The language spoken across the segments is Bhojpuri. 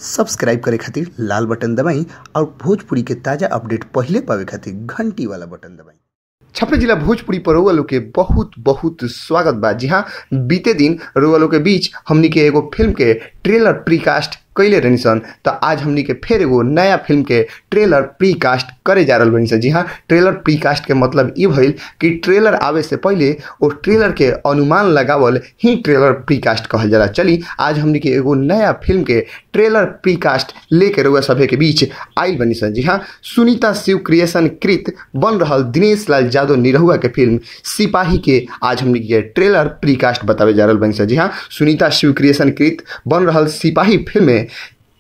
सब्सक्राइब करे खातिर लाल बटन दबाई और भोजपुरी के ताजा अपडेट पहले पावे खातिर घंटी वाला बटन दबाई। छपरा जिला भोजपुरी पर रउआ लोग के बहुत बहुत स्वागत बा। जी हाँ, बीते दिन रउआ लोग के बीच हमनी के एगो फिल्म के ट्रेलर प्रीकास्ट कैले रहनी सन, तो आज हमनी के फिर एगो नया फिल्म के ट्रेलर प्रीकास्ट करे जा रहल बनी सन। जी हाँ, ट्रेलर प्रीकास्ट के मतलब ई भइल कि ट्रेलर आवे से पहले वो ट्रेलर के अनुमान लगावल ही ट्रेलर प्रीकास्ट कहल जाला। चली आज हमनी के एगो नया फिल्म के ट्रेलर प्रीकास्ट लेके रउआ सभे के बीच आइल बनी सन। जी हाँ, सुनीता शिव क्रिएशन कृत बन रहल दिनेश लाल यादव निरहुआ के फिल्म सिपाही के आज हमनी के ट्रेलर प्रीकास्ट बतावे जा रहल बनी सन। जी हाँ, सुनीता शिव क्रिएशन कृत बन रहल सिपाही फिल्म में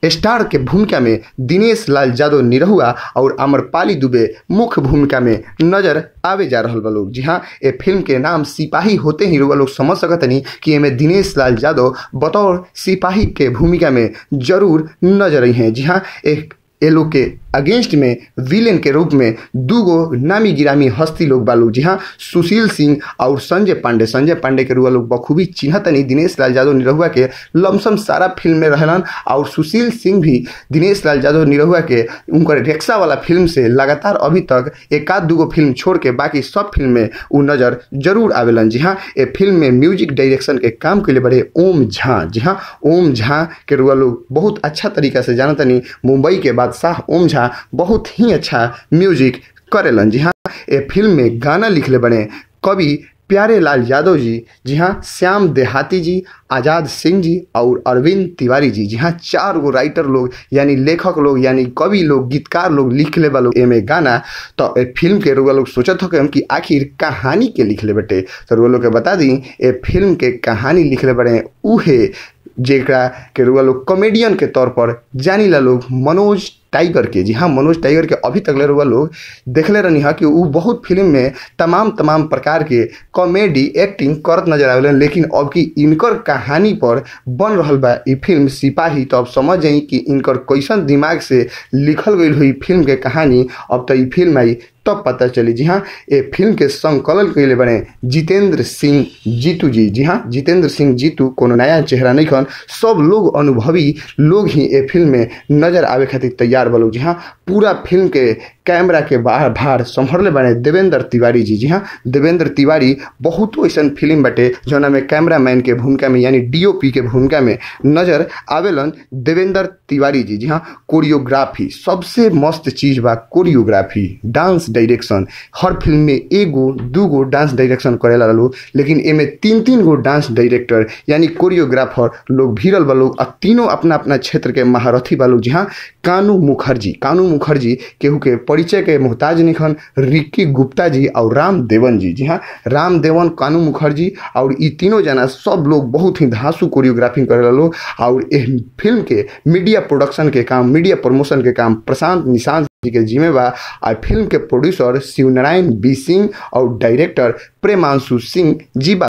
स्टार के भूमिका में दिनेश लाल यादव निरहुआ और अमरपाली दुबे मुख्य भूमिका में नजर आवे जा रहल बा लोग। जी हाँ, ए फिल्म के नाम सिपाही होते ही रउआ लोग समझ सकतनी कि एमे दिनेश लाल यादव बतौर सिपाही के भूमिका में जरूर नजर आई हैं। जी हाँ, एक ए लोग के अगेंस्ट में विलेन के रूप में दूगो नामी गिरामी हस्ती लोग बा लोग। जी हाँ, सुशील सिंह और संजय पांडे। संजय पांडे के रुआ लोग बखूबी चिन्हतनी, दिनेश लाल यादव निरहुआ के लमसम सारा फिल्म में रहलन और सुशील सिंह भी दिनेश लाल यादव निरहुआ के उनकर रिक्शा वाला फिल्म से लगातार अभी तक एक आध दूगो फिल्म छोड़ के बाकी सब फिल्म में उ नज़र जरूर आवेलन। जी हाँ, ए फिल्म में म्यूजिक डायरेक्शन के काम के लिए बड़े ओम झा। जी हाँ, ओम झा के रुआ लोग बहुत अच्छा तरीका से जानतनी, मुंबई के बादशाह ओम झा बहुत ही अच्छा म्यूजिक करेलन। जी हाँ, ए फिल्म में गाना लिखले बने कवि प्यारे लाल यादव जी, जी हाँ, श्याम देहाती जी, आज़ाद सिंह जी और अरविंद तिवारी जी। जी हाँ, चार गो राइटर लोग यानी लेखक लोग यानी कवि लोग गीतकार लोग लिखले बा लोग एमे गाना। तो ए फिल्म के रुआ लोग सोचत हो कि हम कि आखिर कहानी के लिखले बटे, तो रुआ लोग के बता दी ए फिल्म के कहानी लिखले बड़े उहे जेकरा के रुआ लोग कॉमेडियन के तौर पर जानीला लोग मनोज टाइगर के। जी हाँ, मनोज टाइगर के अभी तक ले रुआ लोग देखले रहनी है कि वो बहुत फिल्म में तमाम तमाम प्रकार के कॉमेडी एक्टिंग करत नजर आवेलन, लेकिन अब की इनकर कहानी पर बन रहल बा ई फिल्म सिपाही, तो अब समझ जाई कि इनकर कैसन दिमाग से लिखल गई हुई फिल्म के कहानी। अब तो ई फिल्म आई तब पता चली। जी हाँ, ए फिल्म के संकलन कैले बने जितेंद्र सिंह जीतू जी। जी हाँ, जितेंद्र सिंह जीतू कोनो नया चेहरा नहीं खन, सब लोग अनुभवी लोग ही ए फिल्म में नजर आवे खातिर तैयार बा लोग। जी हाँ, पूरा फिल्म के कैमरा के बाहर भार संभरले बने देवेंद्र तिवारी जी। जी हाँ, देवेंद्र तिवारी बहुत ऐसा फिल्म बटे जौना में कैमरामैन के भूमिका में यानी डीओपी के भूमिका में नजर आवेलन देवेंद्र तिवारी जी। जी हाँ, कोरियोग्राफी सबसे मस्त चीज़ बा, कोरियोग्राफी डांस डायरेक्शन। हर फिल्म में एगो दूगो डांस डायरेक्शन करेला लोग, लेकिन एमे तीन तीन गो डांस डायरेक्टर यानी कोरियोग्राफर लोग भिड़ल बा लोग और तीनों अपना अपना क्षेत्र के महारथी बा लोग। जी हाँ, कानू मुखर्जी, कानू मुखर्जी केहू के परिचय के मोहताज निखन, रिक्की गुप्ता जी और राम देवन जी। जी हाँ, राम देवन, कानू मुखर्जी और ये तीनों जना सब लोग बहुत ही धांसू कोरियोग्राफी करेला लोग। और एह फिल्म के मीडिया प्रोडक्शन के काम, मीडिया प्रमोशन के काम प्रशांत निशांत जी के जिम्मे बा। और फिल्म के प्रोड्यूसर शिवनारायण बी सिंह और डायरेक्टर प्रेमांशु सिंह जी बा।